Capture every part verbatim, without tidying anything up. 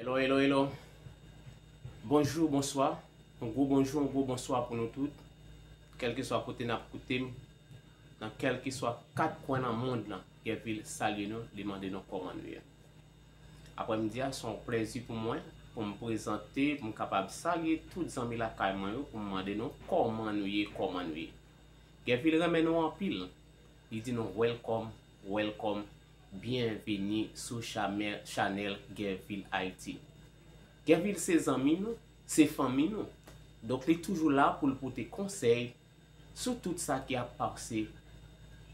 Hello, hello, hello. Bonjou, bonswa. Yon gwo bonjou, yon gwo bonswa pou nou tout. Kèlkeswa kote n ap koute m, nan kèlkeswa kat kwen nan mond lan, Guervil salye nou, li mande nou kòman nou ye. Aprèmidi a, se yon plèzi pou mwen, pou m prezante, pou m kapab salye tout zanmi lakay mwen yo, pou m mande nou kòman nou ye, kòman nou ye. Guervil renmen nou anpil. Li di nou welcome, welcome, byenveni sou chanèl, chanèl Guervil Haïti. Guervil se zanmi nou, se fanmi nou. Donk li toujou la pou l pote konsèy sou tout sa ki ap pase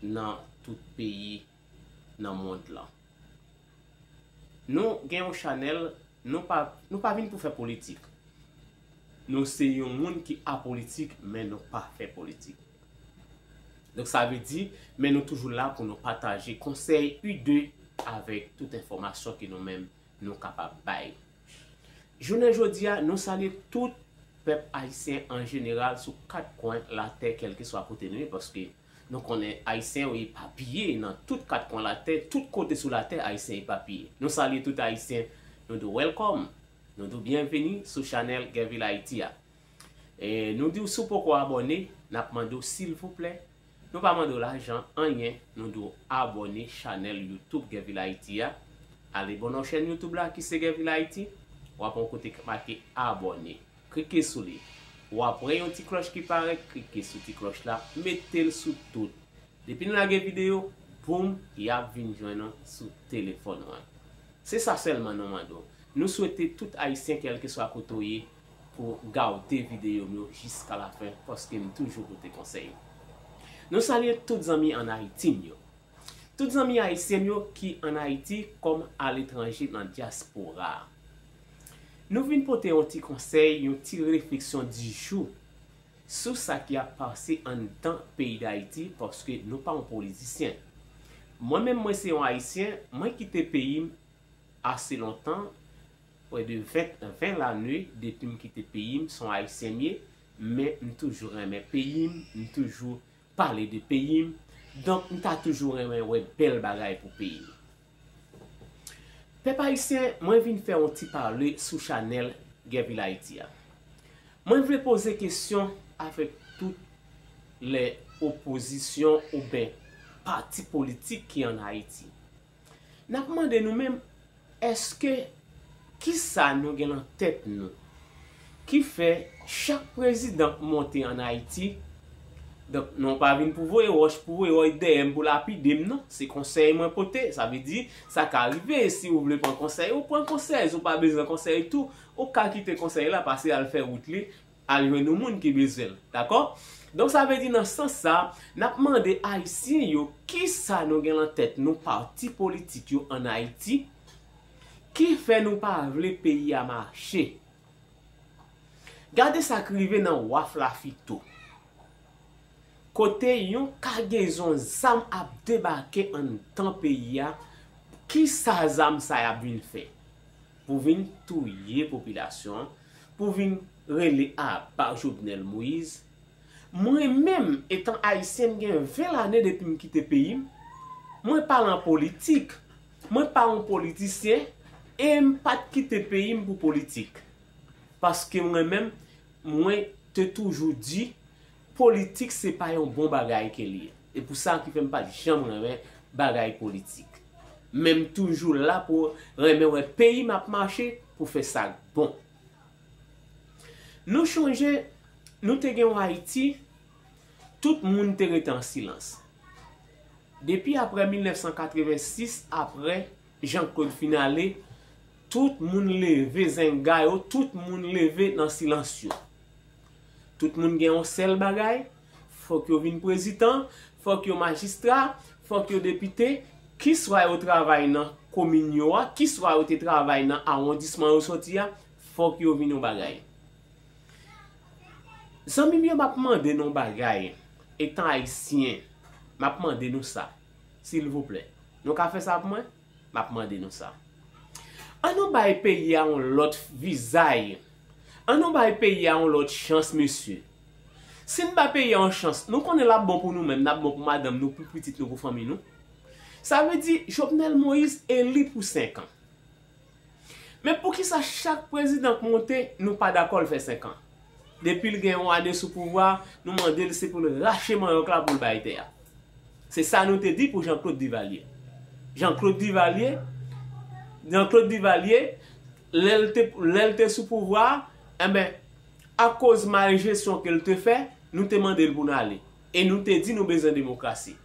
nan tout peyi nan mond lan. Nou gen yon chanèl, nou pa, nou pa vin pou fè politik. Nou se yon moun ki apolitik, men nou pa fè politik. Donk sa vle di, men nou toujou la pou nou pataje konsèy, ide avèk tout enfòmasyon ke nou menm nou kapab bay. Jounen jodi a, nou salye tout pèp ayisyen an jeneral sou kat kwen latè, kèlkeswa kote nou ye, paske nou konnen ayisyen yo epapiye nan tout kat kwen latè, tout kote sou latè ayisyen epapiye. Nou salye tout ayisyen, nou di w welcome, nou di w byenveni sou chanèl Guervil Haïti a. E nou di w si w poko abòne, n ap mande w silvouplè, nou pa mande w lajan, anyen, nou di w abòne chanèl YouTube Guervil Haïti a. Ale bò nan chèn YouTube la ki se Guervil Haïti, w ap wè yon kote ki make abòne. Klike sou li. W ap wè yon ti klòch ki parèt, klike sou ti klòch la, mete l sou tout. Depi n lage videyo, boum, y ap vin jwenn ou sou telefòn ou an. Se sa sèlman nou mande w. Nou swete tout ayisyen, kèlkeswa kote w ye, pou w gade videyo m yo jiska lafen, paske m toujou pote konsèy. Nou salye tout zanmi ann Ayiti m yo. Tout zanmi ayisyen m yo ki ann Ayiti kòm aletranje nan dyaspora a. Nou vin pote yon ti konsèy, yon ti refleksyon di jou sou sa ki ap pase anndan peyi Dayiti, paske nou pa yon politisyen. Mwen menm, mwen se yon ayisyen, mwen kite peyi m ase lontan, prè de ven, ven lane depi m kite peyi m, se yon ayisyen m ye, men m toujou renmen peyi m, m toujou pale de peyi m, donk m ta toujou renmen wè bèl bagay pou peyi m. Pèp ayisyen, mwen vin fè yon ti pale sou chanèl Guervil Haïti a. Mwen vle poze kesyon avèk tout lè opozisyon oubyen pati politik ki ann Ayiti. N ap mande nou menm, èske kisa nou gen nan tèt nou ki fè chak prezidan k monte ann Ayiti, donk, non pa vin pou voye wòch, pou voye wòch dèyè m, pou lapide m, non. Se konsèy mwen pote. Sa vle di, sa ka rive, si ou vle pran konsèy, ou pran konsèy. Si ou pa bezwen konsèy tou, ou ka kite konsèy la, pase al fè wout li, al jwenn yon moun ki bezwen l. Dakò? Donk, sa vle di, nan sans sa, n ap mande Ayisyen yo, kisa nou gen nan tèt nou, pati politik yo ann Ayiti, ki fè nou pa vle peyi a mache? Gade sa k rive nan Waf Lafito, kote yon kagezon zam ap debake anndan peyi a. Kisa zam sa y ap vin fè? Pou vin touye popilasyon an, pou vin rele aba Jovenel Moïse. Mwen menm, etan ayisyen, m gen ven lane depi m kite peyi m. Mwen pa lan politik. Mwen pa yon politisyen e m pa t kite peyi m pou politik. Paske mwen menm, mwen te toujou di, politik se pa yon bon bagay ke li ye. E pou sa ki fè m pa t janm renmen bagay politik. Men m toujou la pou renmen wè peyi m ap mache, pou fè sa k bon. Nou chonje, nou te gen yon Ayiti, tout moun te rete an silans. Depi aprè mil nèf san katrevensis, aprè Jean Claude fin ale, tout moun leve zenga yo, tout moun leve nan silans yo. Tout moun gen yon sèl bagay, fòk yo vin prezidan, fòk yo majistra, fòk yo depite, kiswa yo travay nan komin yo a, kiswa yo te travay nan awondisman yo soti a, fòk yo vin yon bagay. Zanmi m yo, m ap mande nou yon bagay, etan ayisyen, m ap mande nou sa, silvouplè. Nou ka fè sa pou mwen? M ap mande nou sa. An nou bay peyi a yon lòt vizaj. An nou bay peyi a yon lòt chans, mesye. Si n ba peyi a yon chans, nou konnen l ap bon pou nou menm, l ap bon pou madanm nou, pou pitit nou, pou fanmi nou. Sa vle di, Jovenel Moïse eli pou senk an. Men poukisa chak prezidan k monte, nou pa dakò l fè senk an? Depi l gen yon ane sou pouvwa, nou mande l se pou l rache manyòk la pou l bay tè a. Se sa nou te di pou Jean Claude Duvalier. Jean Claude Duvalier, Jean Claude Duvalier, lè l te, lè l te sou pouvwa a, enben, akoz mal jesyon ke l te fè, nou te mande l pou n ale. E nou te di nou bezwen demokrasi.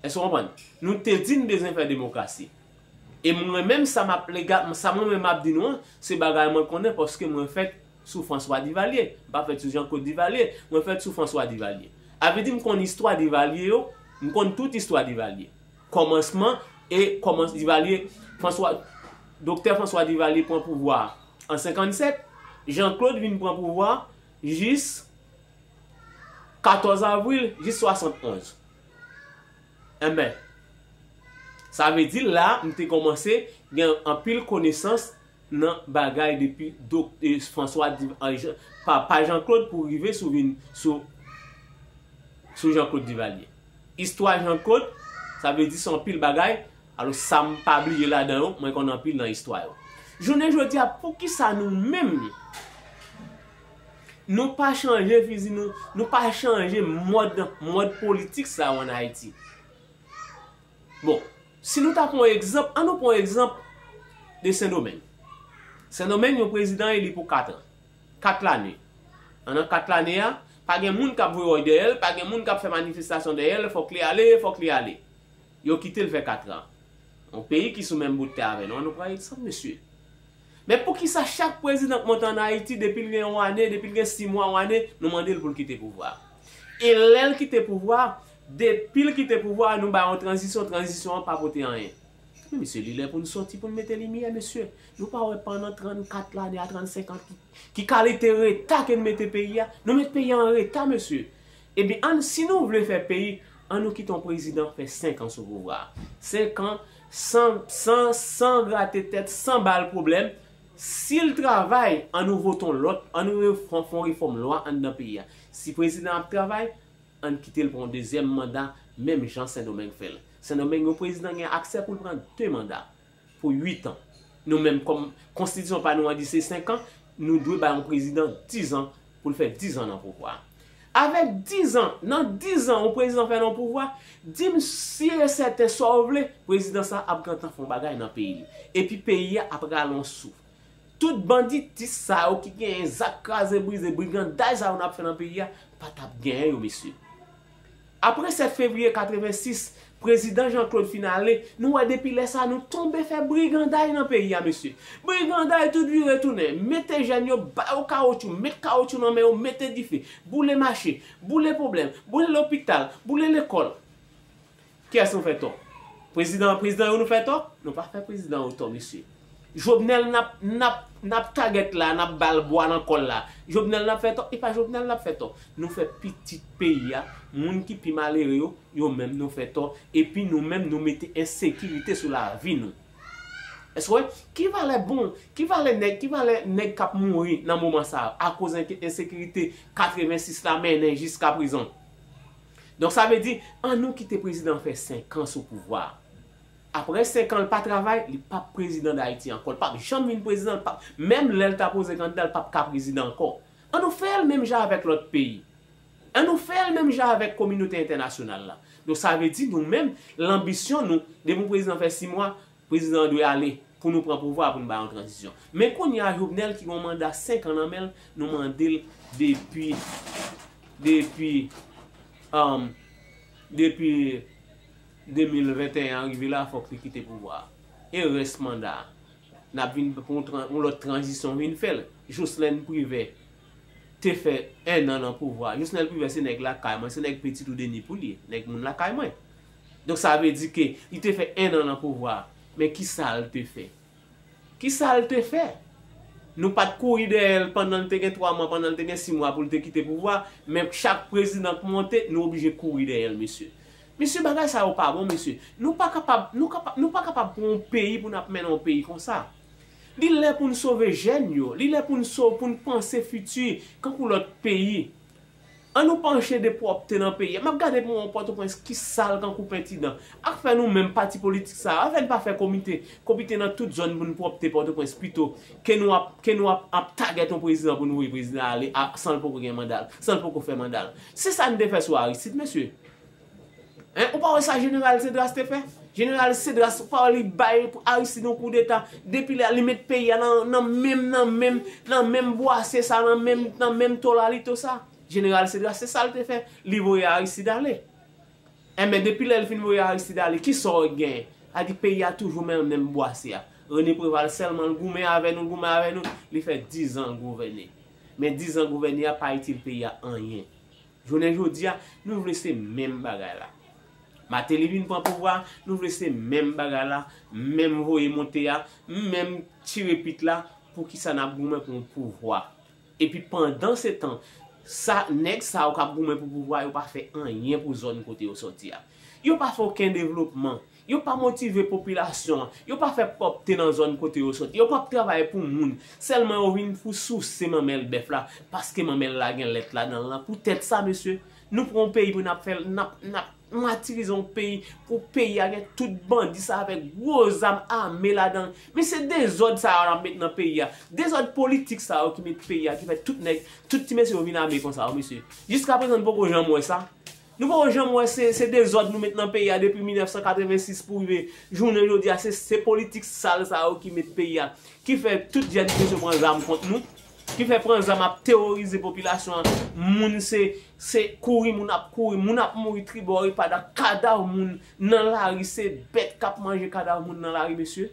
Èske w konprann? Nou te di n bezwen fè demokrasi. E mwen menm, sa m ap lega, sa mwen menm ap di nou an, se bagay mwen konnen paske mwen fèt sou François Duvalier. M pa fèt sou Jean Claude Duvalier, mwen fèt sou François Duvalier. A vle di m konn istwa Duvalier yo, m konn tout istwa Duvalier. Kòmansman e kòmans Duvalier, François, Doktè François Duvalier pran pouvwa an senkannsèt, Jean Claude vin pran pouvwa jis katòz avril, jis swasannonz. Enben, sa vle di la, m te kòmanse gen anpil konesans nan bagay depi dok-, e, François Di-, e, Jean, pa, pa Jean Claude pou rive sou vin, sou, sou Jean Claude Duvalier. Istwa Jean Claude, sa vle di se anpil bagay, alò sa m pa bliye ladan yo, mwen konn anpil nan istwa yo. Jounen jodi a, poukisa nou menm, nou pa chanje fizi nou, nou pa chanje mòd, mòd politik sa yo ann Ayiti? Bon, si nou ta pran yon egzanp, an nou pran yon egzanp de Sendomeng. Sendomeng, yon prezidan eli pou kat an. Kat lane. Pandan kat lane a, pa gen moun k ap voye wòch dèyè l, pa gen moun k ap fè manifestasyon dèyè l, fòk li ale, fòk li ale. Yo kite l fè kat an. Yon peyi ki sou menm bout tè avè nou, an nou pran egzanp, mesye. Men poukisa chak prezidan k monte ann Ayiti, depi l gen yon ane, depi l gen sis mwa, yon ane, nou mande l pou l kite pouvwa a? E lè l kite pouvwa a, depi l kite pouvwa a, nou ba yon tranzisyon, tranzisyon an pa pote anyen. Men mesye, li lè pou n sòti, pou n mete limyè, mesye. Nou pa wè pandan trannkat lane a, trannsenk an, ki, ki kalite reta ke n mete peyi a? Nou met peyi a an reta, mesye. Ebyen, ann, si nou vle fè peyi, ann nou kite yon prezidan fè senk an sou pouvwa a. Senk an, san, san, san grate tèt, san ba l pwoblèm. Si l travay, ann nou vote yon lòt, ann nou refò-, fè yon refòm lwa anndan peyi a. Si prezidan ap travay, ann kite l pran yon dezyèm manda, menm jan Sendomeng fè l. Sendomeng, yon prezidan gen aksè pou l pran de manda pou uit an. Nou menm, kòm konstitisyon pa nou an di se senk an, nou dwe bay yon prezidan diz an pou l fè diz an nan pouvwa a. Avèk diz an, nan diz an, yon prezidan fè nan pouvwa, di m si e sèten sa w vle, prezidan sa ap gentan fè yon bagay nan peyi l. Epi peyi a ap rale yon souf. Tout banditis sa yo ki genyen zak kraze brize, briganday sa yo n ap fè nan peyi a, pa t ap genyen yo, mesye. Apre sèt fevriye katrevensis, prezidan Jean Claude fin ale, nou wè depi lè sa a nou tonbe fè briganday nan peyi a, mesye. Briganday tout vire tounen, mete jèn yo, ba yo kawotchou, met kawotchou nan men yo, mete dife, boule mache, boule pwoblèm, boule lopital, boule lekòl. Kiyès nou fè tò? Prezidan, prezidan yo nou fè tò? Nou pa fè prezidan yo tò, mesye. Jovenel n ap, n ap, n ap tagèt la, n ap ba l bwa nan kò l la. Jovenel n ap fè tò? E pa Jovenel n ap fè tò. Nou fè pitit peyi a, moun ki pi malere yo, yo menm nou fè tò. Epi nou menm nou mete ensekirite sou lavi nou. Èske w wè? Ki valè bon, ki valè nèg, ki valè nèg k ap mouri nan moman sa a, akoz enke-, ensekirite katrevensis la mennen jiska prezan? Donk, sa vle di, ann nou kite prezidan fè senk an sou pouvwa a. Apre senk an, l pa travay, li p ap prezidan Dayiti ankò. L p ap janm vin prezidan, l p ap, menm lè l ta poze kandida, l p ap ka prezidan ankò. Ann nou fè l menm jan avèk lòt peyi. Ann nou fè l menm jan avèk kominote entènasyonal la. Donk, sa vle di, nou menm, lanbisyon nou, depi yon prezidan fè sis mwa, prezidan an dwe ale pou nou pran pouvwa a, pou nou bay yon tranzisyon. Men kounye a, Jovenel ki gen yon manda senk an nan men l, nou mande l depi, depi, um, depi de mil venteyen an rive la, fòk li kite pouvwa a. E rès manda a, n ap vin pou yon tran-, yon lòt tranzisyon vin fè l. Jocelerme Privert te fè en an nan pouvwa. Jocelerme Privert se nèg lakay mwen, se nèg Petit Denis pou li, nèg moun lakay mwen. Donk, sa vle di ke li te fè en an nan pouvwa a. Men kisa l te fè? Kisa l te fè? Nou pa t kouri dèyè l pandan l te gen twa mwa, pandan l te gen sis mwa pou l te kite pouvwa, men chak prezidan k monte, nou oblije kouri dèyè l, mesye. Mesye, bagay sa yo pa bon, mesye. Nou pa kapab, nou kapa-, nou pa kapab pran yon peyi pou n ap mennen yon peyi konsa. Li lè pou n sove jèn yo, li lè pou n sove, pou n panse fiti, kankou lòt peyi. An nou panche de pwòpte nan peyi a. M ap gade pou mwen Pòtoprens ki sal kankou pentidan. Ak fè nou menm pati politik sa a, avè n pa fè komite, komite nan tout zòn pou n pwòpte Pòtoprens pito ke nou ap, ke nou ap, ap tagèt yon prezidan pou nou voye prezidan ale a, san l poko gen manda l, san l poko fè manda l. Se sa n te fè sou Aristide, mesye. Hein, ou pa wè sa Jeneral Cedras te fè? Jeneral Cedras, ou pa wè li bay Aristide yon koudeta? Depi lè a, li met peyi a nan, nan menm, nan menm, nan menm bwase sa, nan menm, nan menm tolalito sa. Jeneral Cedras, se sa l te fè. Li voye Aristide ale. Enben, depi lè l fin voye Aristide ale, kisa w genyen? A di peyi a toujou menm, menm bwase a. René Préval sèlman l goumen avè nou, l goumen avè nou. Li fè dizan l gouvène. Men dizan gouvène a pa itil peyi a anyen. Jounen jodi a, nou vle se menm bagay la. Martelly vin pran pouvwa, nou vle se menm bagay la, menm voye monte a, menm tire pit la, poukisa n ap goumen pou yon pouvwa? Epi pandan se tan, sa, nèg sa yo k ap goumen pou pouvwa, yo pa fè anyen pou zòn kote yo sòti a. Yo pa fè okenn devlopman. Yo pa motive popilasyon an. Yo pa fè pwòpte nan zòn kote yo sòti. Yo p ap travay pou moun. Sèlman yo vin pou souse manmèl bèf la. Paske manmèl la gen lèt ladan l lan. Poutèt sa, mesye, nou pran yon peyi pou n ap fè, n ap, n ap matirize yon peyi pou peyi a gen tout bandi sa avèk gwo zam ame ladan l. Men se dezòd sa yo n ap met nan peyi a. Dezòd politik sa yo ki met peyi a, ki fè tout nèg, tout ti mesye yo vin ame konsa yo, mesye. Jiskaprezan, n poko janm wè sa. Nou poko janm wè se, se dezòd nou met nan peyi a depi mil nèf san katrevensis pou rive jounen jodi a. Se, se politik sal sa yo ki met peyi a, ki fè tout jèn mesye pran zam kont nou, ki fè pran zam ap teworize popilasyon an. Moun se, se kouri moun ap kouri, moun ap mouri tribò e pa da, kadav moun nan lari, se bèt k ap manje kadav moun nan lari, mesye.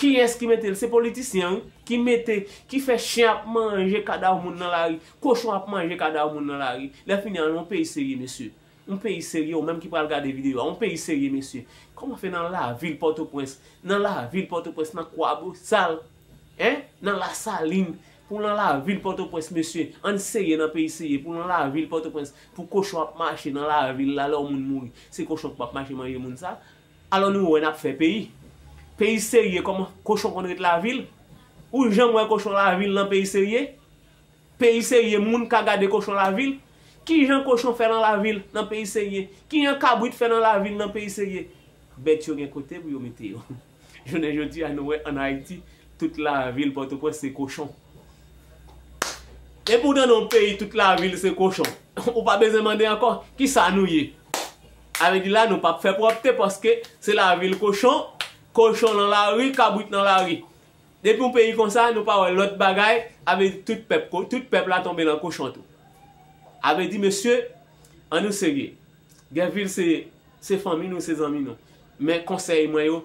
Kiyès ki mete l? Se politisyen, wi, ki mete, ki fè chen ap manje kadav moun nan lari, kochon ap manje kadav moun nan lari. Lè fini an, yon peyi serye, mesye. Yon peyi serye, ou menm ki pral gade videyo a, yon peyi serye, mesye. Kòman fè nan lavil Pòtoprens, nan lavil Pòtoprens, nan Kwabosal, en, nan Lasalin, pou nan lavil Pòtoprens, mesye, ann serye nan peyi serye, pou nan lavil Pòtoprens, pou kochon ap mache nan lavil la, lè yon moun mouri, se kochon k ap mache manje moun sa. Alò nou wè n ap fè peyi. Peyi serye, kòman kochon konn ret lavil? Ou janm wè kochon lavil nan peyi serye? Peyi serye, moun ka gade kochon lavil? Kijan kochon fè nan lavil nan peyi serye? Kijan kabrit fè nan lavil nan peyi serye? Bèt yo gen kote pou yo mete yo. Jounen jodi a, nou wè ann Ayiti, tout lavil Pòtoprens se kochon. Epoutan nan yon peyi tout lavil se kochon. Ou pa bezwen mande ankò, kisa nou ye? Sa vle di la, nou p ap fè pwòpte paske se lavil kochon, kochon nan lari, kabrit nan lari. Depi yon peyi konsa, nou pa wè lòt bagay, sa vle di tout pèp, tout pèp la tonbe nan kochon tou. Sa vle di, mesye, ann nou serye. Gèvil se, se fanmi nou, se zanmi nou. Men konsèy mwen yo,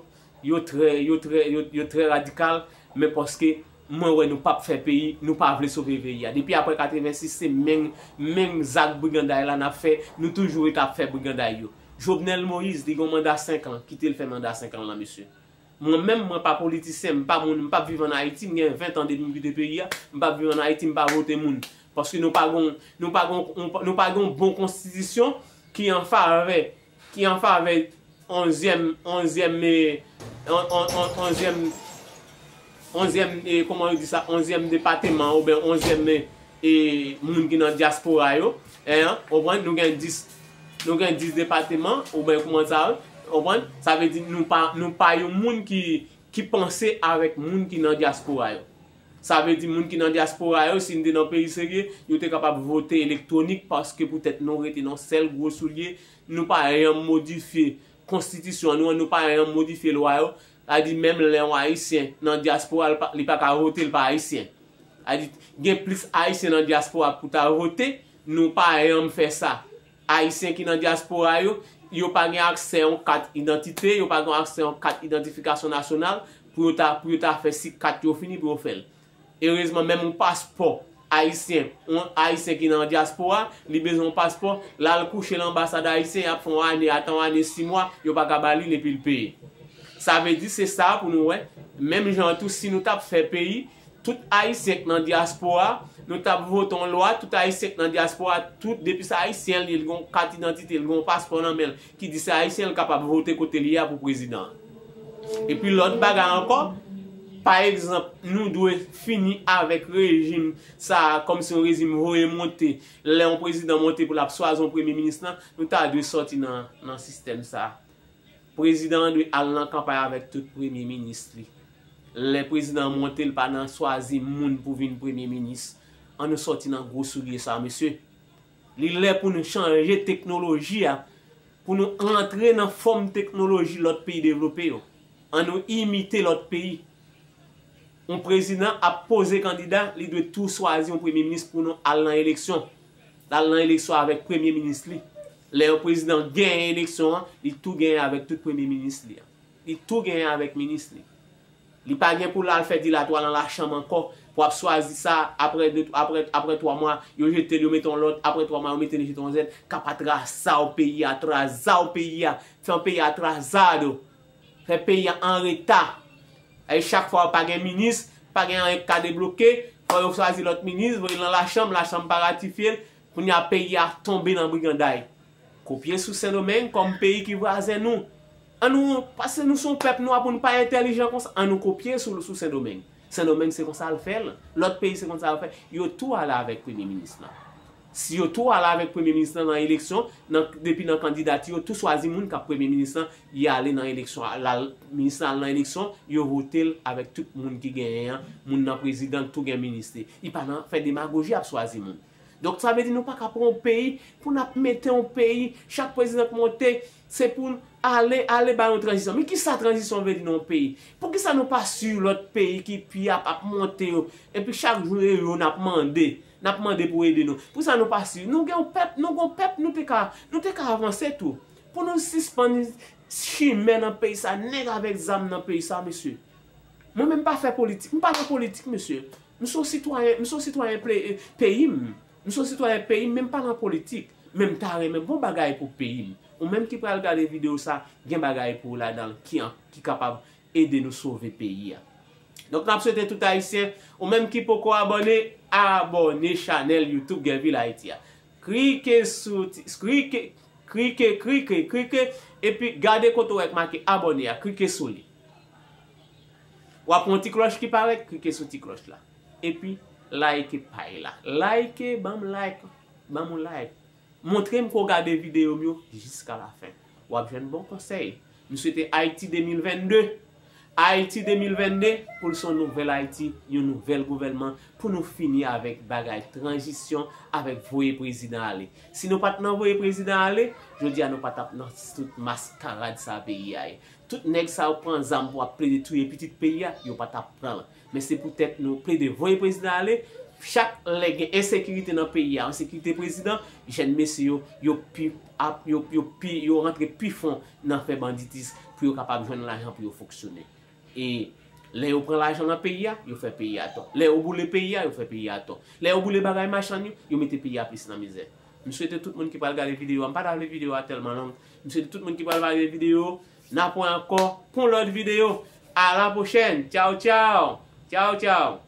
yo trè, yo trè, yo, yo trè radikal, men paske mwen wè nou p ap fè peyi, nou pa vle sove peyi a. Depi apre katrevensis, se menm, menm zak briganday la n ap fè, nou toujou ret ap fè briganday yo. Jovenel Moïse, li gen yon manda senk an, kite l fè manda senk an lan, mesye. Mwen menm, mwen pa politisyen, m pa moun, m p ap viv ann Ayiti, m gen ven tan depi m kite peyi a, m p ap viv ann Ayiti, m pa vote moun. Paske nou pa gon, nou pa gon, nou pa gon bon konstitisyon ki an favè, ki an favè onzyèm, onzyèm, eh, on, on, on, onzyèm, onzyèm, eh, kòman yo di sa, onzyèm depateman oubyen onzyèm, eh, e moun ki nan dyaspora yo, en, konprann, nou gen dis, nou gen dis depateman, oubyen kòman sa, konprann, sa vle di nou pa, nou pa yon moun ki, ki panse avèk moun ki nan dyaspora yo. Sa vle di moun ki nan dyaspora yo, si n te nan peyi serye, yo te kapab vote elektwonik paske poutèt nou rete nan sèl gwo soulye, nou pa janm modifye konstitisyon nou an, nou pa janm modifye lwa yo. Sa di menm lè yon Ayisyen nan dyaspora, li pa, li pa ka vote, li pa Ayisyen. Sa di gen plis Ayisyen nan dyaspora pou ta vote, nou pa janm fè sa. Ayisyen ki nan dyaspora yo, yo pa gen aksè yon kat idantite, yo pa gen aksè yon kat idantifikasyon nasyonal pou yo ta, pou yo ta fè si kat yo fini pou yo fè l. Erezman, menm yon paspò ayisyen, yon Ayisyen ki nan dyaspora, li bezwen yon paspò, l al kouche nan anbasad ayisyen, y ap fè yon ane, ata yon ane, sis mwa, yo pa ka ba li l epi l peye. Sa vle di, se sa pou nou wè, menm jan an tou, si nou t ap fè peyi, tout Ayisyen k nan dyaspora, nou t ap vote yon lwa, tout Ayisyen k nan dyaspora, tout, depi se Ayisyen l ye, l gen yon kat idantite, l gen yon paspò nan men l, ki di se Ayisyen, l kapab vote kote l ye a pou prezidan an. Epi lòt bagay ankò, Pa egzanp, nou dwe fini avèk rejim sa a, kòmsi yon rejim voye monte. Lè yon prezidan monte pou l ap swazi yon premye minis lan, nou ta dwe sòti nan, nan sistèm sa a. Prezidan an dwe al nan kanpay avèk tout premye minis li. Lè prezidan an monte, l pa nan swazi moun pou vin premye minis. An nou sòti nan gwo soulye sa a, mesye. Li lè pou nou chanje teknoloji a, pou nou antre nan fòm teknoloji lòt peyi devlope yo. An nou imite lòt peyi. Yon prezidan ap poze kandida, li dwe tou swazi yon premye minis pou nou al nan eleksyon. L al nan eleksyon avèk premye minis li. Lè yon prezidan genyen eleksyon an, li tou genyen avèk tout premye minis li an. Li tou genyen avèk minis li. Li pa gen pou l al fè dilatwa nan lachanm ankò, pou ap swazi sa, apre de, apre, apre twa mwa, yo jete l, yo mete yon lòt, apre twa mwa, yo mete l, jete yon zèt, k ap atraza w peyi a, atraza w peyi a, fè yon peyi atrazado, fè peyi a an reta. E chak fwa pa gen minis, pa gen anyen k ka debloke, fò yo swazi lòt minis, voye l nan lachanm, lachanm pa ratifye l, kounye a peyi a tonbe nan briganday. Kopye sou Sendomeng kòm peyi ki vwazen nou. An nou, paske nou se yon pèp nwa pou nou pa entèlijan konsa, an nou kopye sou, sou Sendomeng. Sendomeng se konsa l fè l. Lòt peyi se konsa yo fè. Yo tou ale avèk premye minis lan. Si yo tou ale avèk premye minis lan nan eleksyon, nan, depi nan kandidati, yo tou swazi moun k ap premye minis lan, y ale nan eleksyon, al, minis lan al nan eleksyon, yo vote l avèk tout moun ki genyen an, moun nan prezidan tou gen minis li. Li pa nan fè demagoji ap swazi moun. Donk, sa vle di nou pa ka pran yon peyi pou n ap mete yon peyi, chak prezidan k monte, se pou n ale, ale ba yon tranzisyon. Men kisa tranzisyon vle di nan yon peyi? Poukisa nou pa swiv lòt peyi ki pi ap, ap monte yo? Epi chak jou yo, yo n ap mande, n ap mande pou ede nou. Poukisa nou pa swiv? Nou gen yon pèp, nou gen yon pèp, nou te ka, nou te ka avanse tou. Pou nou sispann chimè nan peyi sa, nèg avèk zam nan peyi sa, mesye. Mwen menm pa fè politik, m pa nan politik, mesye. M se yon sitwayen, m se yon sitwayen ple-, peyi m. M se yon sitwayen peyi m, men m pa nan politik. Men m ta renmen bon bagay pou peyi m. Ou menm ki pral gade videyo sa, gen bagay pou ou ladan l ki an, ki kapab ede nou sove peyi a. Donk, n ap swete tout Ayisyen, ou menm ki poko abòne, abòne chanèl YouTube Guerville Haïti a. Klike sou ti, klike, klike, klike, klike, epi gade kote w wè k make abòne a, klike sou li. W ap wè yon ti klòch ki parèt, klike sou ti klòch la. Epi, like paj la. Like, ban m like, ban m yon like. Montre m ke w gade videyo m yo jiska lafen. W ap jwenn bon konsèy. M swete Ayiti de mil vennde. Ayiti de mil vennde, pou l se yon nouvèl Ayiti, yon nouvèl gouvènman, pou nou fini avèk bagay tranzisyon, avèk voye prezidan ale. Si nou pa t nan voye prezidan ale, jodi a nou pa t ap nan tout maskarad sa peyi a ye. Tout nèg sa yo pran zam pou ap plede touye pitit peyi a, yo pa t ap pran l. Men se poutèt nou plede voye prezidan ale, chak lè gen ensekirite nan peyi a, ensekirite prezidan, jèn mesye yo, yo pi ap, yo, yo pi, yo rantre pi fon nan fè banditis pou yo kapab jwenn lajan pou yo fonksyone. E lè yo pran lajan nan peyi a, yo fè peyi a tò. Lè yo boule peyi a, yo fè peyi a tò. Lè yo boule bagay machann yo, yo mete peyi a plis nan mizè. M swete tout moun ki pral gade videyo a, m pa ta vle videyo a tèlman long. M swete tout moun ki pral gade videyo, n ap wè ankò pou yon lòt videyo. A la pwochèn. Tchaw, tchaw. Tchaw, tchaw.